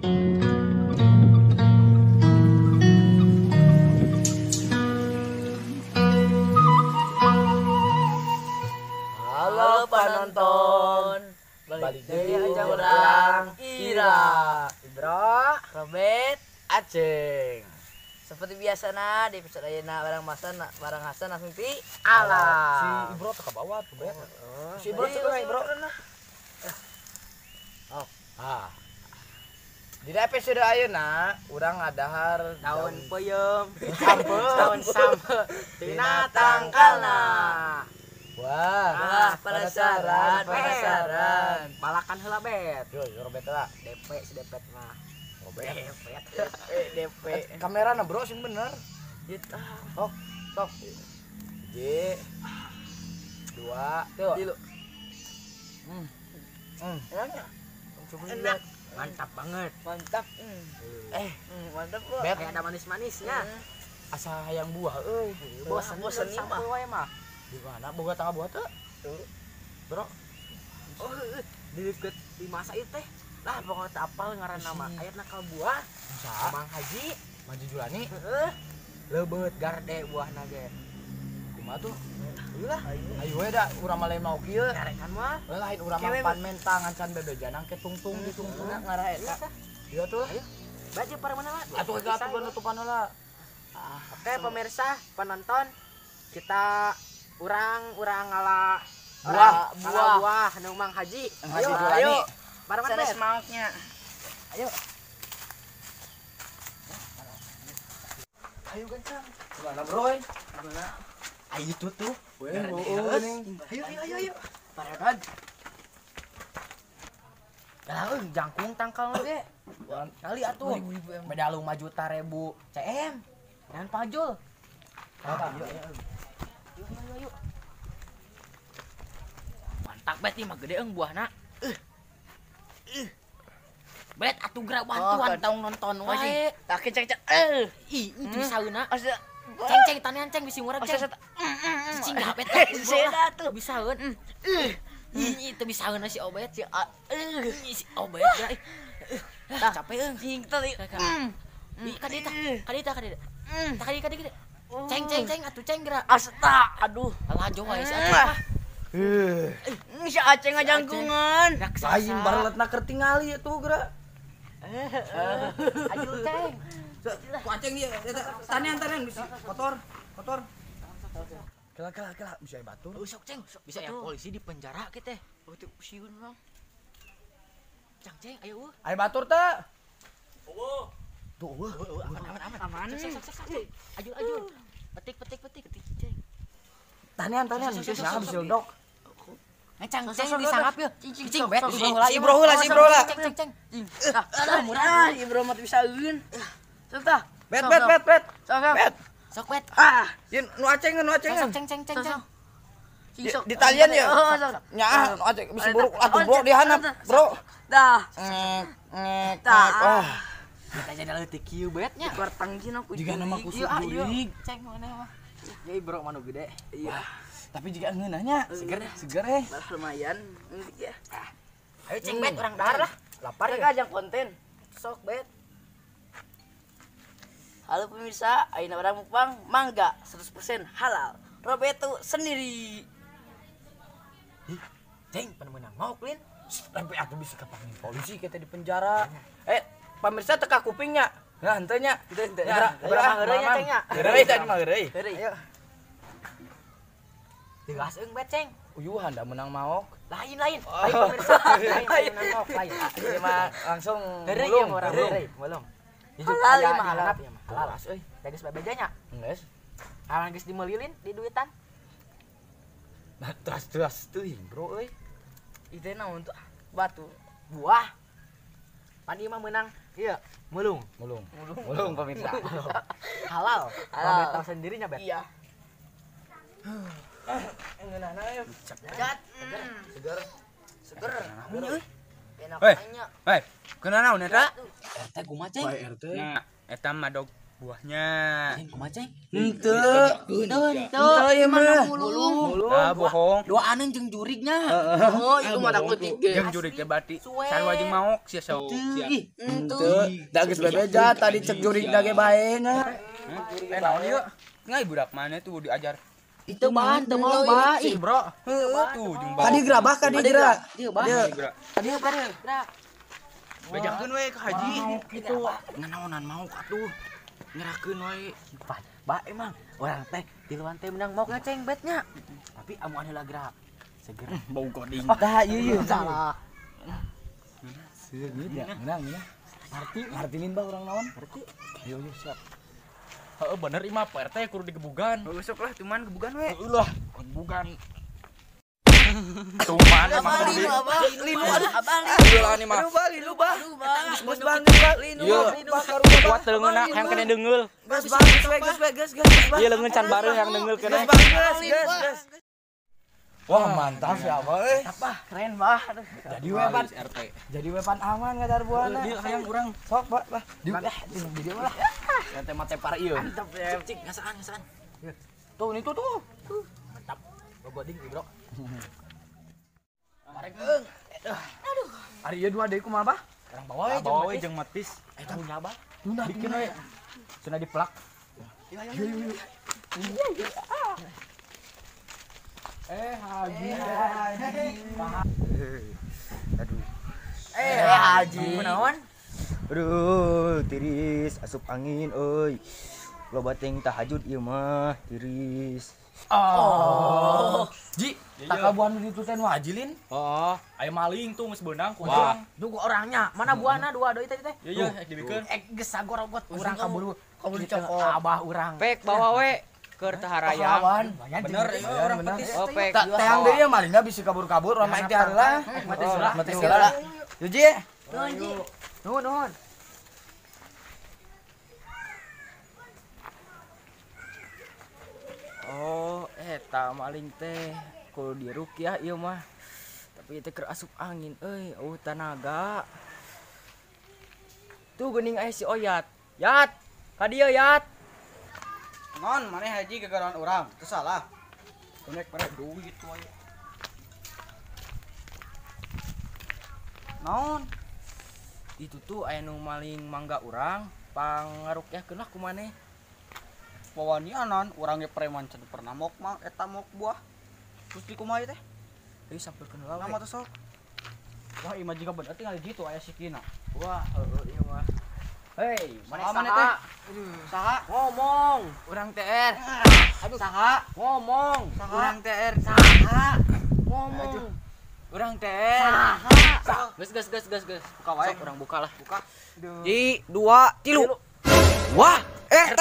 Halo penonton, balik deui jeung urang Ira, Ibro, Robert, Aceng. Seperti biasa nah di episode ayeuna barang Masan, barang Hasan langsung ti ala. Si Ibro teh ka bawah tuh, Bet. Si Ibro teh ka Ibro. Oh. Ah. Di episode ayeuna urang ngadahar daun peuyeum, daun sampe tina tangkalna. Wah, penasaran, penasaran. Balakan heula, Bet. Yo, Robert lah. DP si Depet mah. Robert. DP. Kamerana bro sing bener. Gitu. Sok, sok. J 2 3. Enaknya. Enak. Mantap banget. Mantap. Mantap kok. Kayak ada manis-manisnya. Asa hayang buah euy. Bosan bosan mah wae mah. Di mana boga tangga buah tuh? Bro. Oh, di deket di masa itu teh. Lah pokoknya teu apal ngaranna mah. Aya nakal buah. Saha? Mang Haji, Maju Julani. Heeh. Leubeut garde buahna ge. Kumaha tuh? Ayo lah. Ayo we da urang mah lain mau kieu. Nyarekan mah. Lain urang mah pan menta ngancan bebejan angke tungtung di tungtung ngarah eta. Ieu tuh. Ayo. Baju para mana mah? Atuh atuh nutupan heula. Oke pemirsa, penonton, kita urang ngala buah buah nu Mang Haji. Ayo, ayo. Bareng sana semangatnya. Ayo. Ayo kencang. Gimana, Bro? Gimana? Ayo itu tuh. Ayo ayo ayo. Barengan. Lah euy jangkung tangkal ge. Kali atuh. Beda 5 juta ribu CM. Jangan pajul. Ayo ayo. Ayo. Mantap bet ieu mah gede eung buahna. Bet atuh geura bantuan taung nonton wae. Tah cek cek. Ih, itu bisaeuna. Ceng ceng tanian ceng bisi murah ceng. Cicing gak bet. Seda tuh bisaeun. Ih, itu bisaeuna si Obet. Si si Obet. Tah capek eung. Cing tadi. Ih, ka dieu tah. Ka dieu tah ka dieu. Tah ka dieu ka dieu. Ceng ceng ceng atuh ceng geura. Asta, aduh. Alah jauh wae si Aceng mah. Si Aceng ngajangkungan. Lain bareletna keur tingali atuh geura. Ayo ceng. Ku Aceng ieu tanian tanian bisi kotor, kotor. Kela kela kela bisa aya batur. Sok ceng, bisa aya polisi di penjara ke teh. Oh teu sieun mah. Cang ceng ayo eueuh. Aya batur teu? Eueuh. Tuh eueuh. Aman aman aman. Aman. Sok sok sok. Ayo ayo. Petik petik petik ceng. Tanian tanian bisa bisa dok. Cang ceng disangap yeuh. Cicing bet. Si Ibro heula, si Ibro heula. Ceng ceng ceng. Tah, murah Ibro mah teu bisaeun. Sok tah. Bet bet bet bet. Sok bet. Sok bet. Ah, ieu nu Aceng nu Aceng. Sok ceng ceng ceng ceng. Di talian ya. Nyaah nu Aceng bisi buruk atuh bro di handap, bro. Dah. Ngek. Tah. Ah. Kita jadi leutik kieu bet nya. Keluar tangjin aku. Jiga nama kusuk jurig. Ceng mana mah. Ya Ibro mah nu gede. Iya. Tapi jika ngeunahnya seger seger eh. Lumayan ya. Ayo ceng bet urang dahar lah. Lapar ya. Ajang konten. Sok bet. Halo pemirsa, ayeuna urang mukbang mangga 100% halal. Roberto sendiri. Ih, ceng pemenang mau klin. Sampai atuh bisa kapanggih polisi kita di penjara. Pemirsa teka kupingnya. Nah, henteu nya. Henteu henteu. Berapa heureuy nya ceng nya? Heureuy tadi mah heureuy. Heureuy. Ayo. Tegas eung bet ceng. Uyuhan da menang maok. Lain lain. Lain pemirsa. Lain menang maok lain. Ieu mah langsung mulung. Heureuy mulung. Halal ieu mah halal. Halal euy. Da geus bebeja nya. Geus. Halal geus dimeulilin di duitan. Nah, teras-teras teuing bro euy. Itu naon tuh? Batu. Buah. Pan ieu mah meunang ieu mulung. Mulung. Mulung pemirsa. Halal. Halal. Tahu sendirinya bet. Iya. Ngeunahna euy. Segar. Seger. Seger. Euy. Enak Hei. nya. Hei, kena naon eta? RT kumaha ceng? Bae RT. Nah, eta mah dog Buahnya. Ceng, kumaha ceng? Henteu. Henteu, ieu mah. Ah, bohong. Doaneun jeung jurignya. Oh, itu mah takut tiga. Jeung jurig teh berarti sarua jeung maok sia sok. Ih, Henteu. Da geus bebeja tadi cek jurig da ge bae nya. Eh naon ieu? Ngai budak mana tuh diajar. Itu bahan teu mau bah. Si bro. Heueuh tuh jeung Kadi geura bah kadi geura. Dieu bah. Kadi Dieu bah. Bejakeun we ka haji. Kitu nganaonan maok atuh. Nyerahkeun wae. Bah emang urang teh tiluan teh menang maok ngaceng betnya. Tapi amun heula gerak. Seger. Bau goding. Tah ieu ieu. Salah. Seungit ya, menang ya. Ngerti, ngertiin bah urang naon? Ngerti. Ayo ayo siap. Heeh bener imah Pak RT kudu digebugan. Heueuh sok lah cuman gebugan we. Heueuh lah, gebugan. Tuman emang kudu di. Linu aduh abah Linu mah. Aduh bah linu bah. Aduh Geus banget bah linu. Bah karunya bah. Kuat leungeunna hayang kene deungeul. Geus bah geus we geus we geus geus bah. Ieu leungeun can bareuh hayang deungeul kene. Geus bah geus geus geus. Wah mantap ya abah euy. Apa keren bah. Jadi we pan RT. Jadi we pan aman ngadarbuana. Deal hayang urang. Sok bah bah. Diuk ah di dieu lah. Yang tema tepar ieu. Mantap ya. Cik ngasaan ngasaan. Tuh ini tuh tuh. Mantap. Bogoding bro. Aduh. Ari ieu dua deui kumaha bah? Urang bawa we Bawa we jeung matis. Eta punya abah. Tunda Bikin we. Cenah diplak. Eh haji. Aduh. Eh haji. Kunaon? Aduh, tiris asup angin euy. Loba teuing tahajud ieu mah, tiris. Oh. Ji, takabuan di ditu teh nu haji lin. Heeh, aya maling tuh geus beunang ku. Wah, nunggu orangnya. Mana buahna dua deui tadi teh? Iya iya, dibikeun. Geus sagorogot urang kaburu. Kaburu cokot. Abah urang. Pek bawa we keur teu harayang. Bener ieu orang petis. Oh pek. Teang deui ya malingna bisi kabur-kabur urang mah ikhtiar lah. Mati heula. Mati heula. Yo Ji. Nuhun Ji. Nuhun nuhun. Oh, eta maling teh kudu dirukyah ieu mah. Tapi teh keur asup angin euy, eueuh tanaga. Tuh geuning aya si Oyat. Yat, ka dieu Yat. Non, maneh haji gagaran urang, teu salah. Konek maneh duit wae. Naon? Itu tuh aya nu maling mangga urang, pangarukyahkeun lah ku maneh. Wawanianan urang ge preman can pernah mok mah eta mok buah. Terus di kumaha teh? Ayo sampeurkeun heula we. Nama teh sok. Wah, ieu mah jiga bener tinggal gitu aya sikina. Wah, heueuh ieu mah. Hei, maneh Saha maneh saha? teh? Saha? Ngomong. Urang TR. Aduh, saha? Ngomong. Saha? Urang TR. Saha? Ngomong. Urang TR. Saha? Geus geus geus geus geus. Buka wae. Sok urang buka lah. Buka. Ji, dua, tilu. Wah, RT. RT.